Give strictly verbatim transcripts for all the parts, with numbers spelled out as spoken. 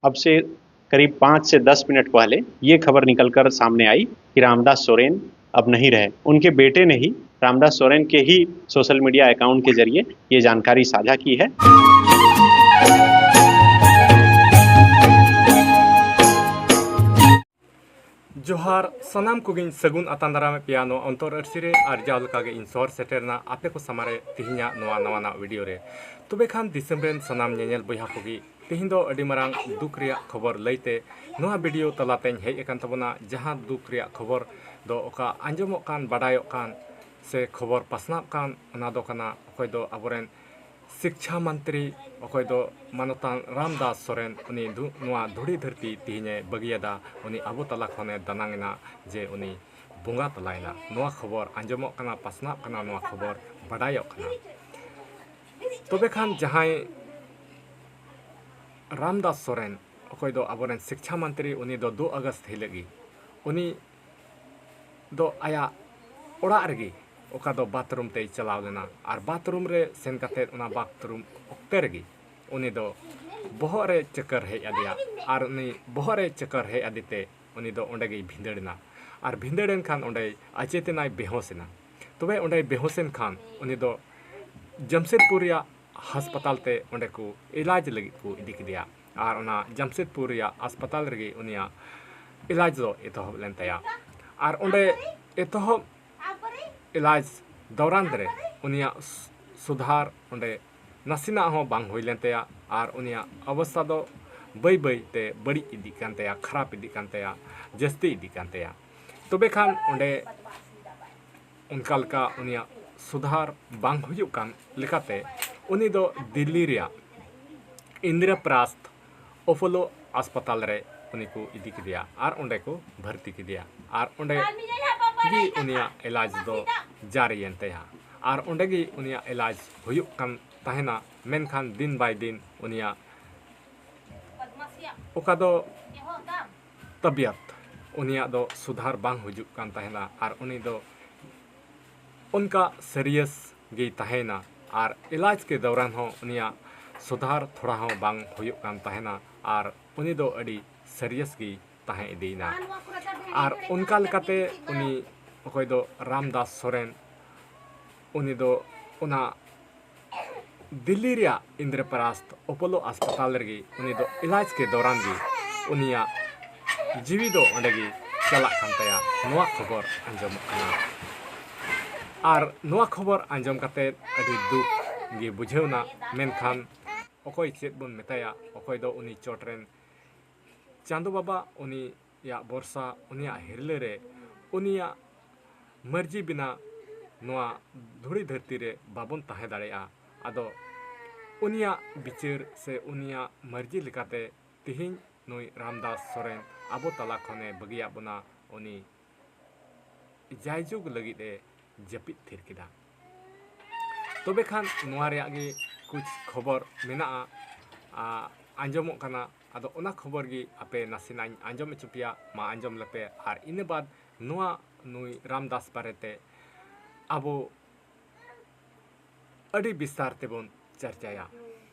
अब से करीब पाँच से दस मिनट पहले ये खबर निकलकर सामने आई कि रामदास सोरेन अब नहीं रहे। उनके बेटे ने ही रामदास सोरेन के ही सोशल मीडिया अकाउंट के जरिए ये जानकारी साझा की है। ᱡᱚᱦᱟᱨ, ᱥᱟᱱᱟᱢ ᱠᱚᱜᱮᱧ ᱥᱟᱹᱜᱩᱱ ᱟᱛᱟᱝ ᱫᱟᱨᱟᱢᱮᱫ ᱯᱮᱭᱟ ᱱᱚᱣᱟ ᱚᱱᱛᱚᱨ ᱟᱹᱨᱥᱤ ᱨᱮ᱾ ᱟᱨ ᱡᱟᱣ ᱞᱮᱠᱟᱜᱮ ᱤᱧ ᱥᱚᱦᱚᱨ ᱥᱮᱴᱮᱨ ᱮᱱᱟ ᱟᱯᱮ ᱠᱚ ᱥᱟᱢᱟᱝ ᱨᱮ ᱛᱮᱦᱮᱧᱟᱜ ᱱᱚᱣᱟ ᱱᱟᱣᱟᱱᱟᱜ ᱵᱷᱤᱰᱤᱭᱳ ᱨᱮ᱾ ᱛᱚᱵᱮ ᱠᱷᱟᱱ ᱫᱤᱥᱚᱢ ᱨᱮᱱ ᱥᱟᱱᱟᱢ ᱧᱮᱧᱮᱞ ᱵᱚᱭᱦᱟ ᱠᱚᱜᱮ, ᱛᱮᱦᱮᱧ ᱫᱚ ᱟᱹᱰᱤ ᱢᱟᱨᱟᱝ ᱫᱩᱠ ᱨᱮᱭᱟᱜ ᱠᱷᱚᱵᱚᱨ ᱞᱟᱹᱭᱛᱮ ᱱᱚᱣᱟ ᱵᱷᱤᱰᱤᱭᱳ ᱛᱟᱞᱟᱛᱮᱧ ᱦᱮᱡ ᱟᱠᱟᱱ ᱛᱟᱵᱚᱱᱟ, ᱡᱟᱦᱟᱸ ᱫᱩᱠ ᱨᱮᱭᱟᱜ ᱠᱷᱚᱵᱚᱨ ᱫᱚ ᱚᱠᱟ ᱟᱸᱡᱚᱢᱚᱜ ᱠᱟᱱ, ᱵᱟᱰᱟᱭᱚᱜ ᱠᱟᱱ ᱥᱮ ᱠᱷᱚᱵᱚᱨ ᱯᱟᱥᱱᱟᱜ ᱠᱟᱱ, ᱚᱱᱟ ᱫᱚ ᱠᱟᱱᱟ ᱚᱠᱚᱭ ᱫᱚ ᱟᱵᱚᱨᱮᱱ ᱥᱤᱠᱪᱷᱟ ᱢᱚᱱᱛᱨᱤ, ᱚᱠᱚᱭ ᱫᱚ ᱢᱟᱱᱚᱛᱟᱱ ᱨᱟᱢᱫᱟᱥ ᱥᱚᱨᱮᱱ, ᱩᱱᱤ ᱫᱷᱩ- ᱱᱚᱣᱟ ᱫᱷᱩᱲᱤ ᱫᱷᱟᱹᱨᱛᱤ ᱛᱮᱦᱮᱧᱮ ᱵᱟᱹᱜᱤᱭᱟᱫᱟ᱾ ᱩᱱᱤ ᱟᱵᱚ ᱛᱟᱞᱟ ᱠᱷᱚᱱᱮ ᱫᱟᱱᱟᱝ ᱮᱱᱟ, ᱡᱮ ᱩᱱᱤ ᱵᱚᱸᱜᱟ ᱛᱟᱞᱟᱭᱮᱱᱟ᱾ ᱱᱚᱣᱟ ᱠᱷᱚᱵᱚᱨ ᱟᱸᱡᱚᱢᱚᱜ ᱠᱟᱱᱟ, ᱯᱟᱥᱱᱟᱜ ᱠᱟᱱᱟ, ᱱᱚᱣᱟ ᱠᱷᱚᱵᱚᱨ ᱵᱟᱰᱟᱭᱚᱜ ᱠᱟᱱᱟ᱾ ᱛᱚᱵᱮ ᱠᱷᱟᱱ ᱡᱟᱦᱟᱸᱭ ᱨᱟᱢᱫᱟᱥ ᱥᱚᱨᱮᱱ, ᱚᱠᱚᱭ ᱫᱚ ᱟᱵᱚᱨᱮᱱ ᱥᱤᱠᱪᱷᱟ ᱢᱚᱱᱛᱨᱤ, ᱩᱱᱤ ᱫᱚ ᱫᱩ ᱟᱜᱚᱥᱴ ᱦᱤᱞᱳᱜ ᱜᱮ ᱩᱱᱤ ᱫᱚ ᱟᱭᱟᱜ ᱚᱲᱟᱜ ᱨᱮᱜᱮ, ᱚᱠᱟ ᱫᱚ ᱵᱟᱛᱷᱨᱩᱢ ᱛᱮᱭ ᱪᱟᱞᱟᱣ ᱞᱮᱱᱟ, ᱟᱨ ᱵᱟᱛᱷᱨᱩᱢ ᱨᱮ ᱥᱮᱱ ᱠᱟᱛᱮᱫ ᱚᱱᱟ ᱵᱟᱛᱷᱨᱩᱢ ᱚᱠᱛᱮ ᱨᱮᱜᱮ ᱩᱱᱤ ᱫᱚ ᱵᱚᱦᱚᱜ ᱨᱮ ᱪᱟᱹᱠᱟᱹᱨ ᱦᱮᱡ ᱟᱫᱮᱭᱟ᱾ ᱟᱨ ᱩᱱᱤ ᱵᱚᱦᱚᱜ ᱨᱮ ᱪᱟᱹᱠᱟᱹᱨ ᱦᱮᱡ ᱟᱫᱮ ᱛᱮ ᱩᱱᱤ ᱫᱚ ᱚᱸᱰᱮ ᱜᱮᱭ ᱵᱷᱤᱸᱫᱟᱹᱲ ᱮᱱᱟ᱾ ᱟᱨ ᱵᱷᱤᱸᱫᱟᱹᱲ ᱮᱱ ᱠᱷᱟᱱ ᱚᱸᱰᱮ ᱟᱪᱮᱛ ᱮᱱᱟᱭ, ᱵᱮᱦᱳᱥ ᱮᱱᱟ᱾ ᱛᱚᱵᱮ ᱚᱸᱰᱮ ᱵᱮᱦᱳᱥ ᱮᱱ ᱠᱷᱟᱱ ᱩᱱᱤ ᱫᱚ ᱡᱟᱢᱥᱮᱫᱽᱯᱩᱨ ᱨᱮᱭᱟᱜ ᱦᱟᱥᱯᱟᱛᱟᱞ ᱛᱮ ᱚᱸᱰᱮ ᱠᱚ ᱮᱞᱟᱡᱽ ᱞᱟᱹᱜᱤᱫ ᱠᱚ ᱤᱫᱤ ᱠᱮᱫᱮᱭᱟ᱾ ᱟᱨ ᱚᱱᱟ ᱡᱟᱢᱥᱮᱫᱽᱯᱩᱨ ᱨᱮᱭᱟᱜ ᱦᱟᱥᱯᱟᱛᱟᱞ ᱨᱮᱜᱮ ᱩᱱᱤᱭᱟᱜ ᱮᱞᱟᱡᱽ ᱫᱚ ᱮᱛᱚᱦᱚᱵ ᱞᱮᱱ ᱛᱟᱭᱟ᱾ ᱟᱨ ᱚᱸᱰᱮ ᱮᱛᱚᱦᱚᱵ ᱮᱞᱟᱡᱽ ᱫᱚᱣᱨᱟᱱ ᱨᱮ ᱩᱱᱤᱭᱟᱜ ᱥᱩ- ᱥᱩᱫᱷᱟᱨ ᱚᱸᱰᱮ ᱱᱟᱥᱮᱱᱟᱜ ᱦᱚᱸ ᱵᱟᱝ ᱦᱩᱭ ᱞᱮᱱ ᱛᱟᱭᱟ᱾ ᱟᱨ ᱩᱱᱤᱭᱟᱜ ᱚᱵᱚᱥᱛᱷᱟ ᱫᱚ ᱵᱟᱹᱭ ᱵᱟᱹᱭ ᱛᱮ ᱵᱟᱹᱲᱤᱡ ᱤᱫᱤᱜ ᱠᱟᱱ ᱛᱟᱭᱟ, ᱠᱷᱟᱨᱟᱯ ᱤᱫᱤᱜ ᱠᱟᱱ ᱛᱟᱭᱟ, ᱡᱟᱹᱥᱛᱤ ᱤᱫᱤᱜ ᱠᱟᱱ ᱛᱟᱭᱟ᱾ ᱛᱚᱵᱮ ᱠᱷᱟᱱ ᱚᱸᱰᱮ ᱚᱱᱠᱟ ᱞᱮᱠᱟ ᱩᱱᱤᱭᱟᱜ ᱥᱩᱫᱷᱟᱨ ᱵᱟᱝ ᱦᱩᱭᱩᱜ ᱠᱟᱱ ᱞᱮᱠᱟᱛᱮ ᱩᱱᱤ ᱫᱚ ᱫᱤᱞᱞᱤ ᱨᱮᱭᱟᱜ ᱤᱱᱫᱨᱚᱯᱨᱟᱥᱛᱷ ᱚᱯᱳᱞᱳ ᱦᱟᱥᱯᱟᱛᱟᱞ ᱨᱮ ᱩᱱᱤ ᱠᱚ ᱤᱫᱤ ᱠᱮᱫᱮᱭᱟ ᱟᱨ ᱚᱸᱰᱮ ᱠᱚ ᱵᱷᱚᱨᱛᱤ ᱠᱮᱫᱮᱭᱟ᱾ ᱟᱨ ᱚᱸᱰᱮ ᱜᱮ ᱩᱱᱤᱭᱟᱜ ᱮᱞᱟᱡᱽ ᱫᱚ ᱡᱟᱹᱨᱤᱭᱮᱱ ᱛᱟᱭᱟ᱾ ᱟᱨ ᱚᱸᱰᱮ ᱜᱮ ᱩᱱᱤᱭᱟᱜ ᱮᱞᱟᱡᱽ ᱦᱩᱭᱩᱜ ᱠᱟᱱ ᱛᱟᱦᱮᱱᱟ᱾ ᱢᱮᱱᱠᱷᱟᱱ ᱫᱤᱱ ᱵᱟᱭ ᱫᱤᱱ ᱩᱱᱤᱭᱟᱜ ᱚᱠᱟ ᱫᱚ ᱛᱟᱵᱤᱭᱟᱛ, ᱩᱱᱤᱭᱟᱜ ᱫᱚ ᱥᱩᱫᱷᱟᱨ ᱵᱟᱝ ᱦᱤᱡᱩᱜ ᱠᱟᱱ ᱛᱟᱦᱮᱱᱟ᱾ ᱟᱨ ᱩᱱᱤ ᱫᱚ ᱚᱱᱠᱟ ᱥᱤᱨᱤᱭᱟᱥ ᱜᱮᱭ ᱛᱟᱦᱮᱸᱭᱮᱱᱟ᱾ ᱟᱨ ᱮᱞᱟᱡᱽ ᱠᱮ ᱫᱚᱣᱨᱟᱱ ᱦᱚᱸ ᱩᱱᱤᱭᱟᱜ ᱥᱩᱫᱷᱟᱨ ᱛᱷᱚᱲᱟ ᱦᱚᱸ ᱵᱟᱝ ᱦᱩᱭᱩᱜ ᱠᱟᱱ ᱛᱟᱦᱮᱱᱟ᱾ ᱟᱨ ᱩᱱᱤ ᱫᱚ ᱟᱹᱰᱤ serious ᱜᱮ ᱛᱟᱦᱮᱸ ᱤᱫᱤᱭᱮᱱᱟ᱾ ᱟᱨ ᱚᱱᱠᱟ ᱞᱮᱠᱟᱛᱮ ᱩᱱᱤ ᱚᱠᱚᱭ ᱫᱚ ᱨᱟᱢᱫᱟᱥ ᱥᱚᱨᱮᱱ, ᱩᱱᱤ ᱫᱚ ᱚᱱᱟ ᱫᱤᱞᱞᱤ ᱨᱮᱭᱟᱜ ᱤᱱᱫᱨᱚᱯᱨᱟᱥᱛᱷ ᱚᱯᱳᱞᱳ ᱦᱟᱥᱯᱟᱛᱟᱞ ᱨᱮᱜᱮ ᱩᱱᱤ ᱫᱚ ᱮᱞᱟᱡᱽ ᱠᱮ ᱫᱚᱨᱟᱱ ᱜᱮ ᱩᱱᱤᱭᱟᱜ ᱡᱤᱣᱤ ᱫᱚ ᱚᱸᱰᱮ ᱜᱮ ᱪᱟᱞᱟᱜ ᱠᱟᱱ ᱛᱟᱭᱟ, ᱱᱚᱣᱟ ᱠᱷᱚᱵᱚᱨ ᱟᱸᱡᱚᱢᱚᱜ ᱠᱟᱱᱟ᱾ ᱟᱨ ᱱᱚᱣᱟ ᱠᱷᱚᱵᱚᱨ ᱟᱸᱡᱚᱢ ᱠᱟᱛᱮ ᱟᱹᱰᱤ ᱫᱩᱠ ᱜᱮ ᱵᱩᱡᱷᱟᱹᱣ ᱮᱱᱟ, ᱢᱮᱱᱠᱷᱟᱱ ᱚᱠᱚᱭ ᱪᱮᱫ ᱵᱚᱱ ᱢᱮᱛᱟᱭᱟ, ᱚᱠᱚᱭ ᱫᱚ ᱩᱱᱤ ᱪᱚᱴ ᱨᱮᱱ ᱪᱟᱸᱫᱚ ᱵᱟᱵᱟ, ᱩᱱᱤᱭᱟᱜ ᱵᱷᱚᱨᱥᱟ, ᱩᱱᱤᱭᱟᱜ ᱦᱤᱨᱞᱟᱹ ᱨᱮ, ᱩᱱᱤᱭᱟᱜ ᱢᱟᱹᱨᱡᱤ ᱵᱤᱱᱟ ᱱᱚᱣᱟ ᱫᱷᱩᱲᱤ ᱫᱷᱟᱹᱨᱛᱤ ᱨᱮ ᱵᱟᱵᱚᱱ ᱛᱟᱦᱮᱸ ᱫᱟᱲᱮᱭᱟᱜᱼᱟ᱾ ᱟᱫᱚ ᱩᱱᱤᱭᱟᱜ ᱵᱤᱪᱟᱹᱨ ᱥᱮ ᱩᱱᱤᱭᱟᱜ ᱢᱟᱹᱨᱡᱤ ᱞᱮᱠᱟᱛᱮ ᱛᱤᱦᱤᱧ ᱱᱩᱭ ᱨᱟᱢᱫᱟᱥ ᱥᱚᱨᱮᱱ ᱟᱵᱚ ᱛᱟᱞᱟ ᱠᱷᱚᱱᱮ ᱵᱟᱹᱜᱤᱭᱟᱜ ᱵᱚᱱᱟ, ᱩᱱᱤ ᱡᱟᱭᱡᱩᱜᱽ ᱞᱟᱹᱜᱤᱫ ᱮ ᱡᱟᱹᱯᱤᱫ ᱛᱷᱤᱨ ᱠᱮᱫᱟ᱾ ᱛᱚᱵᱮ ᱠᱷᱟᱱ ᱱᱚᱣᱟ ᱨᱮᱭᱟᱜ ᱜᱮ ᱠᱩᱪ ᱠᱷᱚᱵᱚᱨ ᱢᱮᱱᱟᱜᱼᱟ, ᱟ, ᱟᱸᱡᱚᱢᱚᱜ ᱠᱟᱱᱟ᱾ ᱟᱫᱚ ᱚᱱᱟ ᱠᱷᱚᱵᱚᱨ ᱜᱮ ᱟᱯᱮ ᱱᱟᱥᱮᱱᱟᱜ ᱤᱧ ᱟᱸᱡᱚᱢ ᱦᱚᱪᱚ ᱯᱮᱭᱟ, ᱢᱟ ᱟᱸᱡᱚᱢ ᱞᱮᱯᱮ᱾ ᱟᱨ ᱤᱱᱟᱹ ᱵᱟᱫ ᱱᱚᱣᱟ ᱱᱩᱭ ᱨᱟᱢᱫᱟᱥ ᱵᱟᱨᱮᱛᱮ ᱟᱵᱚ ᱟᱹᱰᱤ ᱵᱤᱥᱛᱟᱨ ᱛᱮᱵᱚᱱ ᱪᱟᱨᱪᱟᱭᱟ᱾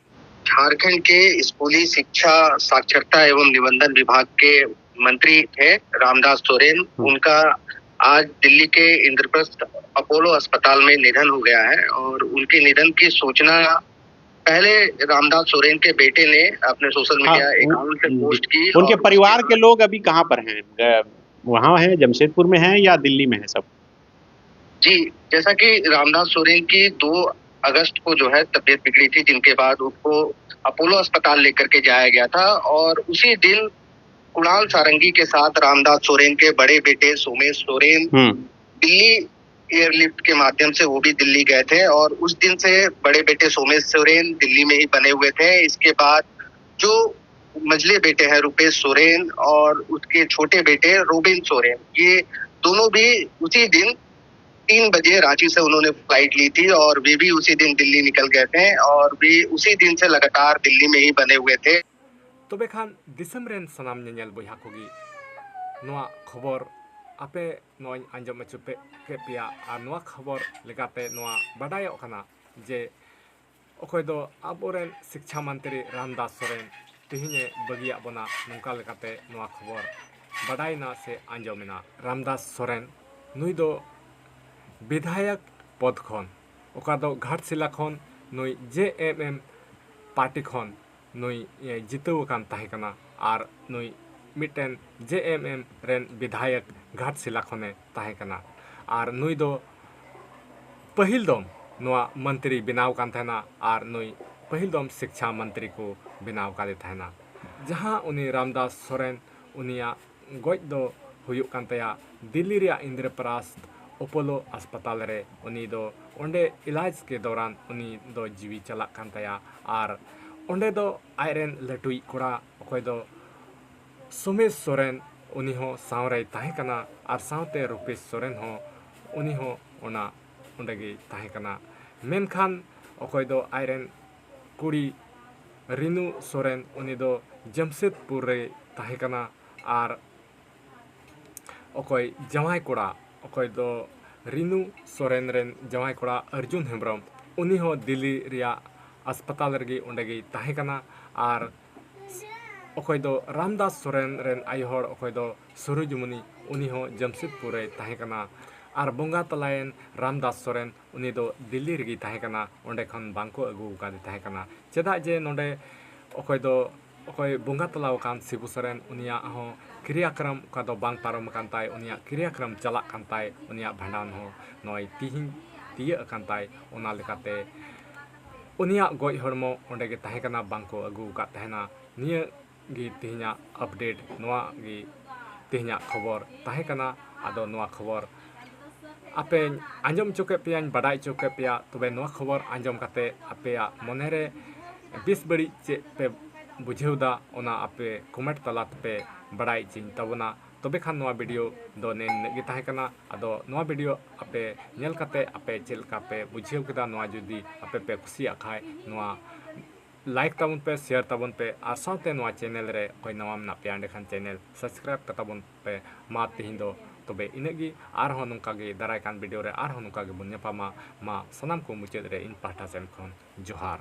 झारखंड के स्कूली शिक्षा, साक्षरता एवं निबंधन विभाग के मंत्री थे रामदास सोरेन। उनका आज दिल्ली के इंद्रप्रस्थ अपोलो अस्पताल में निधन हो गया है और उनके निधन की सूचना पहले रामदास सोरेन के बेटे ने अपने सोशल मीडिया अकाउंट से पोस्ट की। उनके परिवार के लोग अभी कहाँ पर हैं? वहाँ हैं, जमशेदपुर में हैं या दिल्ली में हैं सब? जी, जैसा कि रामदास सोरेन की दो अगस्त को जो है तबीयत बिगड़ी थी, जिनके बाद उनको अपोलो अस्पताल लेकर के जाया गया था और उसी दिन कुणाल सारंगी के साथ रामदास सोरेन के बड़े बेटे सोमेश सोरेन हम्म। दिल्ली एयरलिफ्ट के माध्यम से वो भी दिल्ली गए थे और उस दिन से बड़े बेटे सोमेश सोरेन दिल्ली में ही बने हुए थे। इसके बाद जो मझले बेटे हैं रुपेश सोरेन और उसके छोटे बेटे रोबिन सोरेन, ये दोनों भी उसी दिन तीन बजे रांची से उन्होंने फ्लाइट ली थी और वे भी उसी दिन दिल्ली निकल गए थे और वे उसी दिन से लगातार दिल्ली में ही बने हुए थे। ᱛᱚᱵᱮ ᱠᱷᱟᱱ ᱫᱤᱥᱚᱢ ᱨᱮᱱ ᱥᱟᱱᱟᱢ ᱧᱮᱧᱮᱞ ᱵᱚᱭᱦᱟ ᱠᱚᱜᱮ ᱱᱚᱣᱟ ᱠᱷᱚᱵᱚᱨ ᱟᱯᱮ ᱱᱚᱜᱼᱚᱭ ᱟᱸᱡᱚᱢ ᱦᱚᱪᱚ ᱯᱮ, ᱠᱮᱫ ᱯᱮᱭᱟ᱾ ᱟᱨ ᱱᱚᱣᱟ ᱠᱷᱚᱵᱚᱨ ᱞᱮᱠᱟᱛᱮ ᱱᱚᱣᱟ ᱵᱟᱰᱟᱭᱚᱜ ᱠᱟᱱᱟ ᱡᱮ ᱚᱠᱚᱭ ᱫᱚ ᱟᱵᱚᱨᱮᱱ ᱥᱤᱠᱪᱷᱟ ᱢᱚᱱᱛᱨᱤ ᱨᱟᱢᱫᱟᱥ ᱥᱚᱨᱮᱱ ᱛᱮᱦᱮᱧᱮ ᱵᱟᱹᱜᱤᱭᱟᱜ ᱵᱚᱱᱟ, ᱱᱚᱝᱠᱟ ᱞᱮᱠᱟᱛᱮ ᱱᱚᱣᱟ ᱠᱷᱚᱵᱚᱨ ᱵᱟᱰᱟᱭᱮᱱᱟ ᱥᱮ ᱟᱸᱡᱚᱢᱮᱱᱟ᱾ ᱨᱟᱢᱫᱟᱥ ᱥᱚᱨᱮᱱ, ᱱᱩᱭ ᱫᱚ ᱵᱤᱫᱷᱟᱭᱚᱠ ᱯᱚᱫᱽ ᱠᱷᱚᱱ, ᱚᱠᱟ ᱫᱚ ᱜᱷᱟᱴᱥᱤᱞᱟ ᱠᱷᱚᱱ ᱱᱩᱭ ᱡᱮ ᱮᱢ ᱮᱢ ᱯᱟᱨᱴᱤ ᱠᱷᱚᱱ ᱱᱩᱭ, ᱮ, ᱡᱤᱛᱟᱹᱣ ᱟᱠᱟᱱ ᱛᱟᱦᱮᱸ ᱠᱟᱱᱟ ᱟᱨ ᱱᱩᱭ ᱢᱤᱫᱴᱮᱱ ᱡᱮ ᱮᱢ ᱮᱢ ᱨᱮᱱ ᱵᱤᱫᱷᱟᱭᱚᱠ ᱜᱷᱟᱴᱥᱤᱞᱟ ᱠᱷᱚᱱᱮ ᱛᱟᱦᱮᱸ ᱠᱟᱱᱟ᱾ ᱟᱨ ᱱᱩᱭ ᱫᱚ ᱯᱟᱹᱦᱤᱞ ᱫᱚᱢ ᱱᱚᱣᱟ ᱢᱚᱱᱛᱨᱤ ᱵᱮᱱᱟᱣ ᱠᱟᱱ ᱛᱟᱦᱮᱱᱟ ᱟᱨ ᱱᱩᱭ ᱯᱟᱹᱦᱤᱞ ᱫᱚᱢ ᱥᱤᱠᱪᱷᱟ ᱢᱚᱱᱛᱨᱤ ᱠᱚ ᱵᱮᱱᱟᱣ ᱠᱟᱫᱮ ᱛᱟᱦᱮᱱᱟ᱾ ᱡᱟᱦᱟᱸ ᱩᱱᱤ ᱨᱟᱢᱫᱟᱥ ᱥᱚᱨᱮᱱ, ᱩᱱᱤᱭᱟᱜ ᱜᱚᱡ ᱫᱚ ᱦᱩᱭᱩᱜ ᱠᱟᱱ ᱛᱟᱭᱟ ᱫᱤᱞᱞᱤ ᱨᱮᱭᱟᱜ ᱤᱱᱫᱨᱚᱯᱨᱟᱥᱛᱷ ᱚᱯᱳᱞᱳ ᱦᱟᱥᱯᱟᱛᱟᱞ ᱨᱮ᱾ ᱩᱱᱤ ᱫᱚ ᱚᱸᱰᱮ ᱤᱞᱟᱡᱽ ᱠᱮ ᱫᱚᱣᱨᱟᱱ ᱩᱱᱤ ᱫᱚ ᱡᱤᱣᱤ ᱪᱟᱞᱟᱜ ᱠᱟᱱ ᱛᱟᱭᱟ᱾ ᱟᱨ ᱚᱸᱰᱮ ᱫᱚ ᱟᱡᱨᱮᱱ ᱞᱟᱹᱴᱩᱭᱤᱡ ᱠᱚᱲᱟ, ᱚᱠᱚᱭ ᱫᱚ ᱥᱳᱢᱮᱥ ᱥᱚᱨᱮᱱ, ᱩᱱᱤ ᱦᱚᱸ ᱥᱟᱶ ᱨᱮᱭ ᱛᱟᱦᱮᱸ ᱠᱟᱱᱟ ᱟᱨ ᱥᱟᱶᱛᱮ ᱨᱩᱯᱮᱥ ᱥᱚᱨᱮᱱ ᱦᱚᱸ, ᱩᱱᱤ ᱦᱚᱸ ᱚᱱᱟ ᱚᱸᱰᱮ ᱜᱮᱭ ᱛᱟᱦᱮᱸ ᱠᱟᱱᱟ᱾ ᱢᱮᱱᱠᱷᱟᱱ ᱚᱠᱚᱭ ᱫᱚ ᱟᱡᱨᱮᱱ ᱠᱩᱲᱤ ᱨᱤᱱᱩ ᱥᱚᱨᱮᱱ, ᱩᱱᱤ ᱫᱚ ᱡᱟᱢᱥᱮᱫᱽᱯᱩᱨ ᱨᱮᱭ ᱛᱟᱦᱮᱸ ᱠᱟᱱᱟ᱾ ᱟᱨ ᱚᱠᱚᱭ ᱡᱟᱶᱟᱭ ᱠᱚᱲᱟ, ᱚᱠᱚᱭ ᱫᱚ ᱨᱤᱱᱩ ᱥᱚᱨᱮᱱ ᱨᱮᱱ ᱡᱟᱶᱟᱭ ᱠᱚᱲᱟ ᱚᱨᱡᱩᱱ ᱦᱮᱢᱵᱨᱚᱢ, ᱩᱱᱤ ᱦᱚᱸ ᱫᱤᱞᱞᱤ ᱨᱮᱭᱟᱜ ᱦᱟᱥᱯᱟᱛᱟᱞ ᱨᱮᱜᱮ ᱚᱸᱰᱮ ᱜᱮᱭ ᱛᱟᱦᱮᱸ ᱠᱟᱱᱟ᱾ ᱟᱨ ᱚᱠᱚᱭ ᱫᱚ ᱨᱟᱢᱫᱟᱥ ᱥᱚᱨᱮᱱ ᱨᱮᱱ ᱟᱭᱳ ᱦᱚᱲ, ᱚᱠᱚᱭ ᱫᱚ ᱥᱩᱨᱩᱡᱽᱢᱩᱱᱤ, ᱩᱱᱤ ᱦᱚᱸ ᱡᱟᱢᱥᱮᱫᱽᱯᱩᱨ ᱨᱮᱭ ᱛᱟᱦᱮᱸ ᱠᱟᱱᱟ᱾ ᱟᱨ ᱵᱚᱸᱜᱟ ᱛᱟᱞᱟᱭᱮᱱ ᱨᱟᱢᱫᱟᱥ ᱥᱚᱨᱮᱱ, ᱩᱱᱤ ᱫᱚ ᱫᱤᱞᱞᱤ ᱨᱮᱜᱮᱭ ᱛᱟᱦᱮᱸ ᱠᱟᱱᱟ, ᱚᱸᱰᱮ ᱠᱷᱚᱱ ᱵᱟᱝ ᱠᱚ ᱟᱹᱜᱩ ᱟᱠᱟᱫᱮ ᱛᱟᱦᱮᱸ ᱠᱟᱱᱟ᱾ ᱪᱮᱫᱟᱜ ᱡᱮ ᱱᱚᱰᱮ ᱚᱠᱚᱭ ᱫᱚ, ᱚᱠᱚᱭ ᱵᱚᱸᱜᱟ ᱛᱟᱞᱟ ᱟᱠᱟᱱ ᱥᱤᱵᱩ ᱥᱚᱨᱮᱱ, ᱩᱱᱤᱭᱟᱜ ᱦᱚᱸ ᱠᱨᱤᱭᱟᱠᱨᱚᱢ ᱚᱠᱟ ᱫᱚ ᱵᱟᱝ ᱯᱟᱨᱚᱢ ᱟᱠᱟᱱ ᱛᱟᱭ, ᱩᱱᱤᱭᱟᱜ ᱠᱨᱤᱭᱟᱠᱨᱚᱢ ᱪᱟᱞᱟᱜ ᱠᱟᱱ ᱛᱟᱭ, ᱩᱱᱤᱭᱟᱜ ᱵᱷᱟᱸᱰᱟᱱ ᱦᱚᱸ ᱱᱚᱜᱼᱚᱭ ᱛᱤᱦᱤᱧ ᱛᱤᱭᱟᱹᱜ ᱟᱠᱟᱱ ᱛᱟᱭ᱾ ᱚᱱᱟ ᱞᱮᱠᱟᱛᱮ ᱩᱱᱤᱭᱟᱜ ᱜᱚᱡ ᱦᱚᱲᱢᱚ ᱚᱸᱰᱮ ᱜᱮ ᱛᱟᱦᱮᱸ ᱠᱟᱱᱟ, ᱵᱟᱝ ᱠᱚ ᱟᱹᱜᱩ ᱟᱠᱟᱫ ᱛᱟᱦᱮᱱᱟ᱾ ᱱᱤᱭᱟᱹ ᱜᱮ ᱛᱮᱦᱮᱧᱟᱜ ᱟᱯᱰᱮᱴ, ᱱᱚᱣᱟ ᱜᱮ ᱛᱮᱦᱮᱧᱟᱜ ᱠᱷᱚᱵᱚᱨ ᱛᱟᱦᱮᱸ ᱠᱟᱱᱟ᱾ ᱟᱫᱚ ᱱᱚᱣᱟ ᱠᱷᱚᱵᱚᱨ ᱟᱯᱮᱧ ᱟᱸᱡᱚᱢ ᱦᱚᱪᱚ ᱠᱮᱫ ᱯᱮᱭᱟᱧ, ᱵᱟᱰᱟᱭ ᱦᱚᱪᱚ ᱠᱮᱫ ᱯᱮᱭᱟ᱾ ᱛᱚᱵᱮ ᱱᱚᱣᱟ ᱠᱷᱚᱵᱚᱨ ᱟᱸᱡᱚᱢ ᱠᱟᱛᱮ ᱟᱯᱮᱭᱟᱜ ᱢᱚᱱᱮᱨᱮ ᱵᱮᱥ ᱵᱟᱹᱲᱤᱡ ᱪᱮᱫ ᱯᱮ ᱵᱩᱡᱷᱟᱹᱣ ᱮᱫᱟ, ᱚᱱᱟ ᱟᱯᱮ ᱠᱚᱢᱮᱱᱴ ᱛᱟᱞᱟ ᱛᱮᱯᱮ ᱵᱟᱰᱟᱭ ᱦᱚᱪᱚᱧ ᱛᱟᱵᱚᱱᱟ᱾ ᱛᱚᱵᱮ ᱠᱷᱟᱱ ᱱᱚᱣᱟ ᱵᱷᱤᱰᱤᱭᱳ ᱫᱚ ᱱᱤᱱᱟᱹᱜ ᱜᱮ ᱛᱟᱦᱮᱸ ᱠᱟᱱᱟ᱾ ᱟᱫᱚ ᱱᱚᱣᱟ ᱵᱷᱤᱰᱤᱭᱳ ᱟᱯᱮ ᱧᱮᱞ ᱠᱟᱛᱮ ᱟᱯᱮ ᱪᱮᱫ ᱞᱮᱠᱟ ᱯᱮ ᱵᱩᱡᱷᱟᱹᱣ ᱠᱮᱫᱟ, ᱱᱚᱣᱟ ᱡᱩᱫᱤ ᱟᱯᱮ ᱯᱮ ᱠᱩᱥᱤᱭᱟᱜ ᱠᱷᱟᱡ, ᱱᱚᱣᱟ ᱞᱟᱭᱤᱠ ᱛᱟᱵᱚᱱ ᱯᱮ, ᱥᱮᱭᱟᱨ ᱛᱟᱵᱚᱱ ᱯᱮ, ᱟᱨ ᱥᱟᱶᱛᱮ ᱱᱚᱣᱟ ᱪᱮᱱᱮᱞ ᱨᱮ ᱚᱠᱚᱭ ᱱᱟᱣᱟ ᱢᱮᱱᱟᱜ ᱯᱮᱭᱟ, ᱮᱸᱰᱮᱠᱷᱟᱱ ᱪᱮᱱᱮᱞ ᱥᱟᱵᱥᱠᱨᱟᱭᱤᱵ ᱠᱟᱛᱟ ᱵᱚᱱ ᱯᱮ᱾ ᱢᱟ ᱛᱮᱦᱮᱧ ᱫᱚ ᱛᱚᱵᱮ ᱤᱱᱟᱹᱜ ᱜᱮ, ᱟᱨᱦᱚᱸ ᱱᱚᱝᱠᱟ ᱜᱮ ᱫᱟᱨᱟᱭ ᱠᱟᱱ ᱵᱷᱤᱰᱤᱭᱳ ᱨᱮ ᱟᱨᱦᱚᱸ ᱱᱚᱝᱠᱟ ᱜᱮᱵᱚᱱ ᱧᱟᱯᱟᱢᱟ᱾ ᱢᱟ ᱥᱟᱱᱟᱢ ᱠᱚ ᱢᱩᱪᱟᱹᱫ ᱨᱮ ᱤᱧ ᱯᱟᱦᱴᱟ ᱥᱮᱱ ᱠᱷᱚᱱ ᱡᱚᱦᱟᱨ᱾